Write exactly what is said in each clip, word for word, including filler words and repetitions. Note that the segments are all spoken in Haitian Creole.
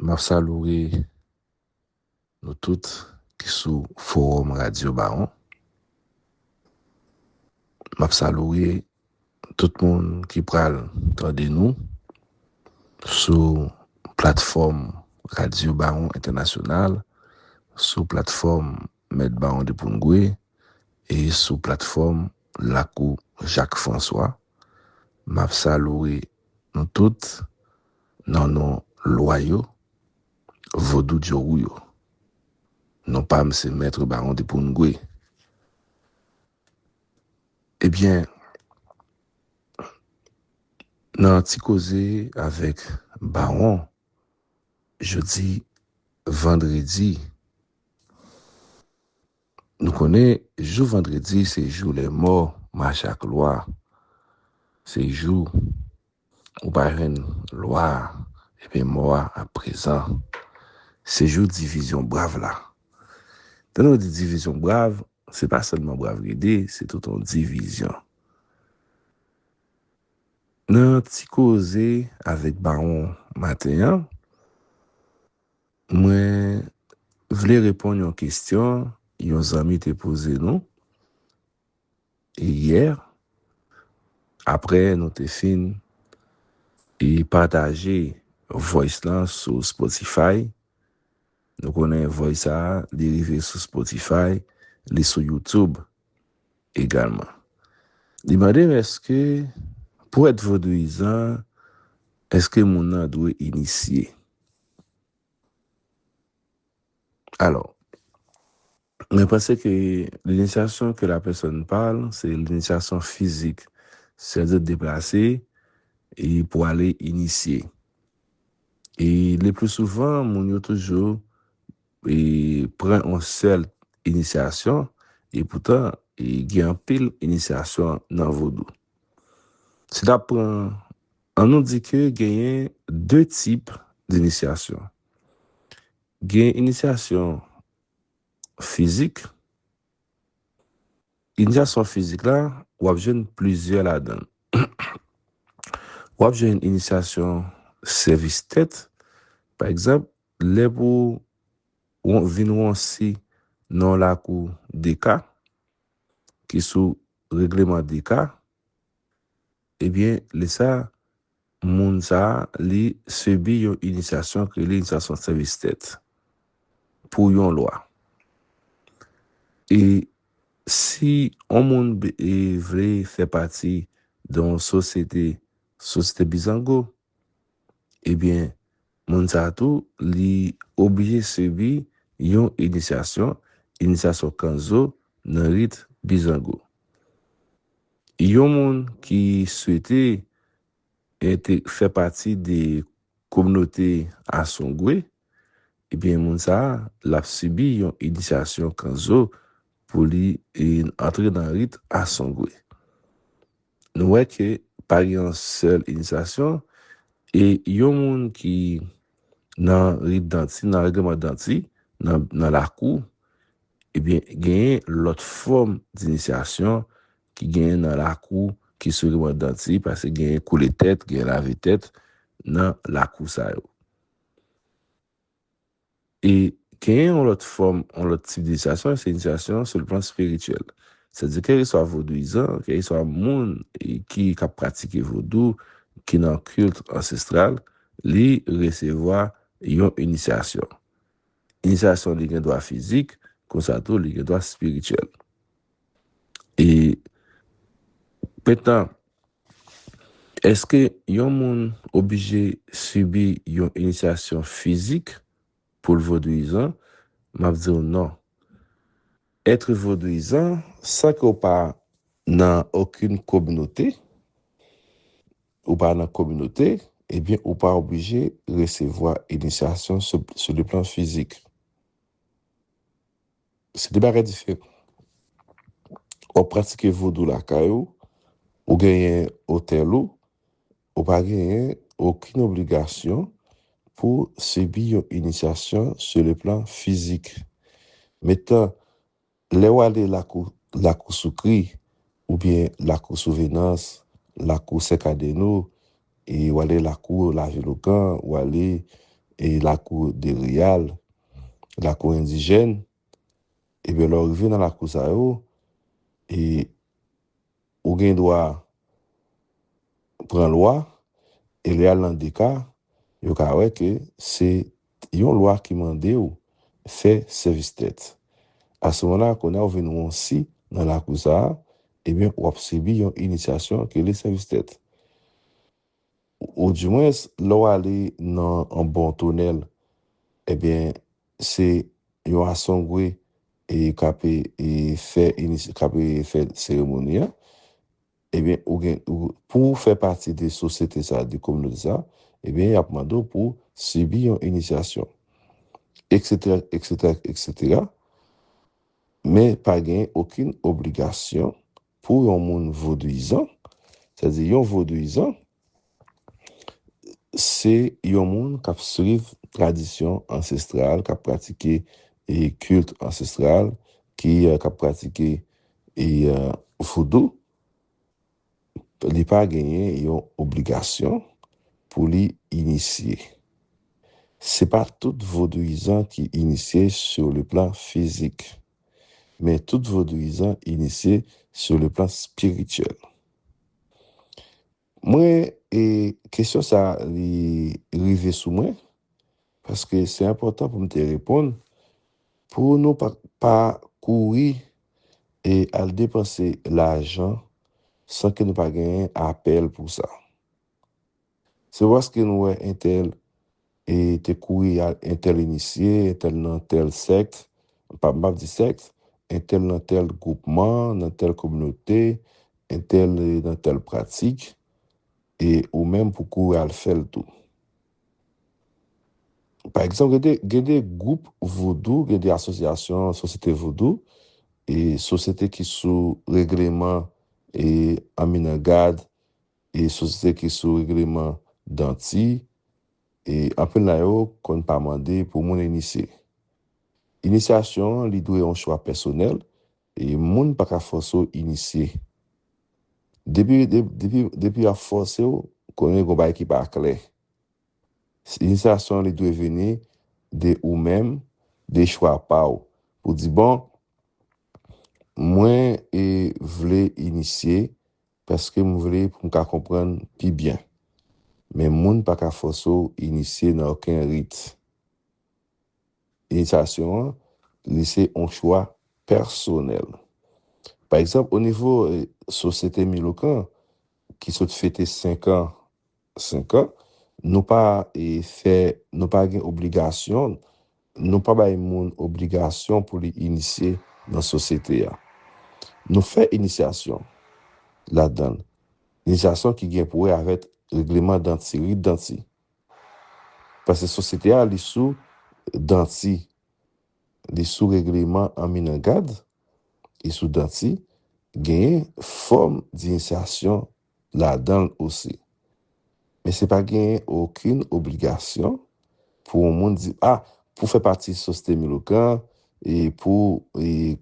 M ap salye nou tout ki sou Fowòm Radyo Bawon. M ap salye tout moun ki pral tande nou sou platfòm Radyo Bawon Entènasyonal, sou platfòm Mèt Bawon de Poungwe e sou platfòm Lakou Jak Franswa. M ap salye nou tout nan non lwa yo, Vodou Djowou yo. Non pa m se Mèt Bawon de Poungwe. Ebyen, nan Ti Koze avèk Bawon, jodi vandredi, nou konnen jou vandredi se jou lè mò mache ak lwa. Se jou ou pa jwenn lwa a, ebyen mò a ap prezan. Se jou divizyon brav la. Lè nou di divizyon brav, se pa sèlman brav ride, se tout yon divizyon. Nan Ti Koze avèk Bawon maten an, mwen vle reponn yon kesyon yon zanmi te poze nou yè, apre nou te fin e pataje voice lan sou Spotify. Nou konnen voice sa a, li rive sou Spotify, li sou YouTube egalman. Li mande m èske pou èt vodouyizan, èske moun nan dwe inisye? Alò, mwen panse ke l'initiation que la personne parle, se l'initiation physique, sètadi deplase e pou ale inisye. E le plus souvent, moun yo toujou e pran yon sèl inisyasyon, e poutan e gen anpil inisyasyon nan vodou. Si n ap pran, ann nou di ke genyen de tip d'inisyasyon. Gen inisyasyon fizik. Inisyasyon fizik la, w ap jwenn plizyè ladan l. W ap jwenn inisyasyon sèvis tèt, pa egzanp, lè pou w vin wonsi nan yon lakou de ka, ki sou regleman de ka, ebyen, lè sa, moun sa a, li sibi yon inisyasyon ki rele inisyasyon sèvis tèt pou yon lwa. E si yon moun be- e vle fè pati de yon sosyete, sosyete bizango, ebyen, moun sa a tou, li oblije sibi yon inisyasyon, inisyasyon kanzo nan rit bizango. Yon moun ki swete ente- fè pati de kominote Asongwe, ebyen, moun sa a, l ap sibi yon inisyasyon kanzo pou li e, antre nan rit Asongwe. Nou wè ke pa gen yon sèl inisyasyon, e yon moun ki nan rit danti, nan regleman danti, nan, nan lakou, ebyen, genyen lòt fòm dinisyasyon ki genyen nan lakou ki sou regleman danti, paske genyen koule tèt, genyen lave tèt nan lakou sa yo. E genyen yon lòt fòm, yon lòt tip dinisyasyon, se inisyasyon sou le plan espirityèl. Sètadi, kèlkeswa vodouyizan, kèlkeswa moun e, ki, k ap pratike vodou, ki nan kilt ansestral, li resevwa yon inisyasyon. Inisyasyon li gen dwa fizik, konsa tou li gen dwa espirityèl. E mentnan, èske yon moun oblije sibi yon inisyasyon fizik pou l vodouyizan? M ap di w non. Èt vodouyizan, san ke w pa nan okenn kominote, ou pa nan kominote, ebyen, ou pa oblije resevwa inisyasyon sou, sou le plan fizik. Se de bagay diferan. W ap pratike vodou lakay ou, ou genyen otèl ou, ou pa genyen okenn obligasyon pou sibi yon inisyasyon sou le plan fizik. Mentnan, lè w ale lakou, lakou Soukri, oubyen lakou Souvenans, lakou Sèkadeno, e w ale lakou Lavilokàn, w ale e lakou de Reyal, lakou endijèn, ebyen, lè w rive nan lakou sa yo, e ou gen dwa pran lwa, e lè y al nan de ka, yo ka wè ke se yon lwa ki mande w fè sèvis tèt. A se moman la, kounye a ou vin yon si nan lakou sa a, ebyen, w ap sibi yon inisyasyon ki rele sèvis tèt. Oudimwens, lè w ale nan yon bon tonèl, ebyen, se yon asongwe e k ap e fè inis- k ap e fè seremoni an, ebyen, ou gen, ou, pou w fè pati de sosyete sa, de kominote sa, ebyen, y ap mande w pou w sibi yon inisyasyon, etsetera, etsetera, etsetera. Men pa gen okenn obligasyon pou yon moun vodouyizan, sètadi yon vodouyizan, se yon moun k ap swiv tradisyon ansestral, k ap pratike e kilt ansestral, ki, eh, k ap pratike e, eh, voudou, li pa genyen yon obligasyon pou li inisye. Se pa tout vodouyizan ki inisye sur le plan fizik, men tout vodouyizan inisye sur le plan spirityèl. Mwen, e kesyon sa, li rive sou mwen, paske se enpòtan pou m te reponn, pou nou pa, pa kouri e al depanse lajan san ke nou pa genyen apèl pou sa. Se paske nou wè entèl e te kouri al, entèl inisye, entèl nan tèl sèkt, pa, m p ap di sèkt, entèl nan tèl gwoupman, nan tèl kominote, entèl, e, nan tèl pratik, e ou menm pou kouri al fè l tou. Pa egzanp, gen de, gen de gwoup voudou, gen de asosyasyon, sosyete voudou, e sosyete ki sou regleman e Aminangad, e sosyete ki sou regleman Danti, e anpil nan yo konn pa mande pou moun inisye. Inisyasyon an, li dwe yon chwa pèsonèl, e moun pa ka fòse w inisye. Depi, de- depi, depi y ap fòse w, konnen gon bagay ki pa klè. Inisyasyon an, li dwe vini de ou menm, de chwa pa w. Pou di, bon, mwen, e, vle inisye, paske m vle pou m ka konprann pi byen. Men moun pa ka fòse w inisye nan okenn rit. Inisyasyon an, li se yon chwa pèsonèl. Pa egzanp, o nivo, e, Sosyete Milokan, ki sot fete senk an, senk an, nou pa, e, fè, nou pa gen obligasyon, nou pa bay moun obligasyon pou li inisye nan sosyete a. Nou fè inisyasyon ladan l. Inisyasyon ki gen pou wè avèk regleman Danti, rit Danti. Paske sosyete a, li sou Danti, li sou regleman Aminangad, li sou Danti, genyen fòm dinisyasyon ladan l osi. Men se pa genyen okenn obligasyon pou yon moun di, a, pou fè pati Sosyete Milokan, e pou, e,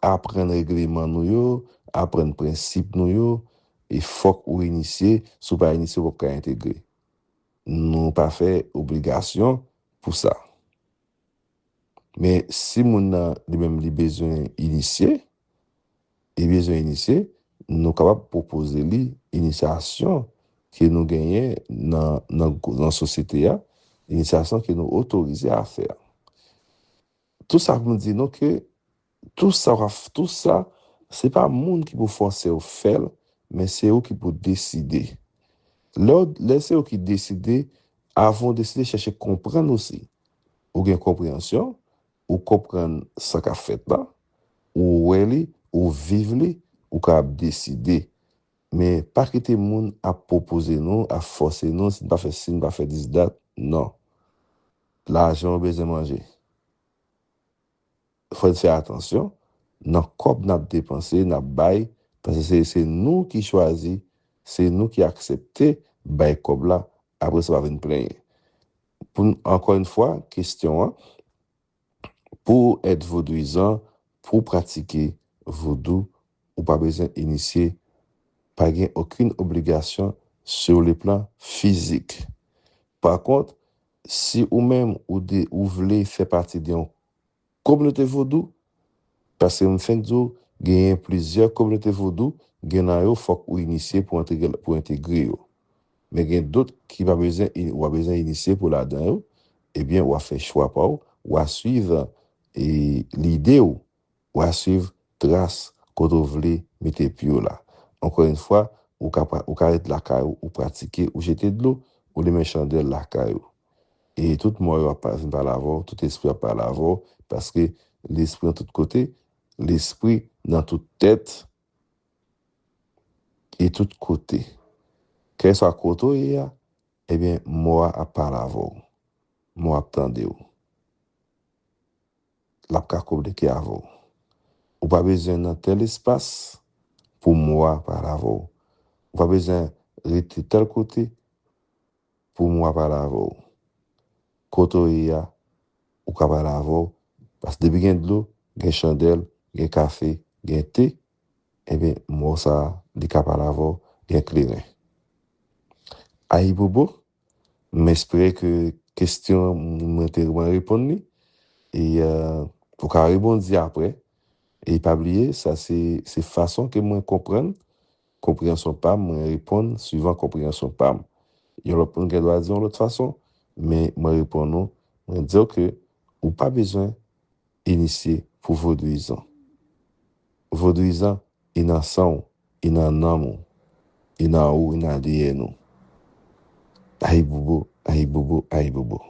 aprann regleman nou yo, aprann prensip nou yo, e fòk ou inisye, si w pa inisye, ou p ap ka entegre. Nou pa fè obligasyon pou sa. Men si moun nan, li menm, li bezwen inisye, li bezwen inisye, nou kapab pwopoze li inisyasyon ke nou genyen nan, nan, nan sosyete a, inisyasyon ke nou otorize a fè. Tou sa pou m di nou ke tou sa w ap, tou sa, se pa moun ki pou fòse w fè l, men se ou ki pou deside. Lè w, lè se ou ki deside, avan w deside, chèche konprann osi. Ou gen konpreyansyon, ou konprann sa k ap fèt la, ou wè li, ou viv li, ou kapab deside. Men pa kite moun ap pwopoze nou, ap fòse nou, si n pa fè si, n pa fè dis dat, non. Lajan w bezwen manje. Fò n fè atansyon nan kòb n ap depanse, n ap bay, paske se, se nou ki chwazi, se nou ki aksepte bay kòb la, apre sa w pa vin plenyen. Pou n, ankò yon fwa, kesyon an, pou w èt vodouyizan, pou w pratike vodou, ou pa bezwen inisye, pa gen okenn obligasyon sur le plan fizik. Pa kont, si ou menm ou, de, ou vle fè pati de yon kominote vodou, paske m fenk di w, genyen plizyè kominote vodou, gen nan yo fòk ou inisye pou entegre, pou entegre yo. Men gen dòt ki pa bezwen, ou pa bezwen inisye pou ladan yo, ebyen, w a fè chwa pa w, w a swiv e, lide w, w a swiv tras kote w vle mete pye w la. Ankò yon fwa, ou ka, ou ka ret lakay ou, ou pratike, ou jete dlo, ou limen chandèl lakay ou. E tout mò yo ap vin pale avè w, tout espri ap pale avè w, paske lespri nan tout kote, lespri nan tout tèt, e tout kote. Kèlkeswa kote w ye a, ebyen, mò a ap pale avè w. Mò a ap tande w. L ap ka kominike avè w. Ou pa bezwen nan tèl espas pou mò a pale avè w. Ou pa bezwen rete tèl kote pou mò a pale avè w. Kote w ye a, ou ka pale avè w. Paske depi gen dlo, gen chandèl, gen kafe, gen te, ebyen, mò sa a, li ka pale avè w, gen kleren. Ayibobo, m espere ke kesyon mwen te mwen reponn li. E, euh, ou ka rebondi apre. E pa bliye, sa se, se fason ke mwen konprann, konpreyansyon pa m, mwen reponn swivan konpreyansyon pa m. Yon lòt moun gen dwa di yon lòt fason, men mwen reponn ou, mwen di w ke ou pa bezwen inisye pou vodouyizan. Vodouyizan, li nan san w, li nan nanm ou, li nan ou, li nan A D N ou. Ayibobo, ayibobo, ayibobo.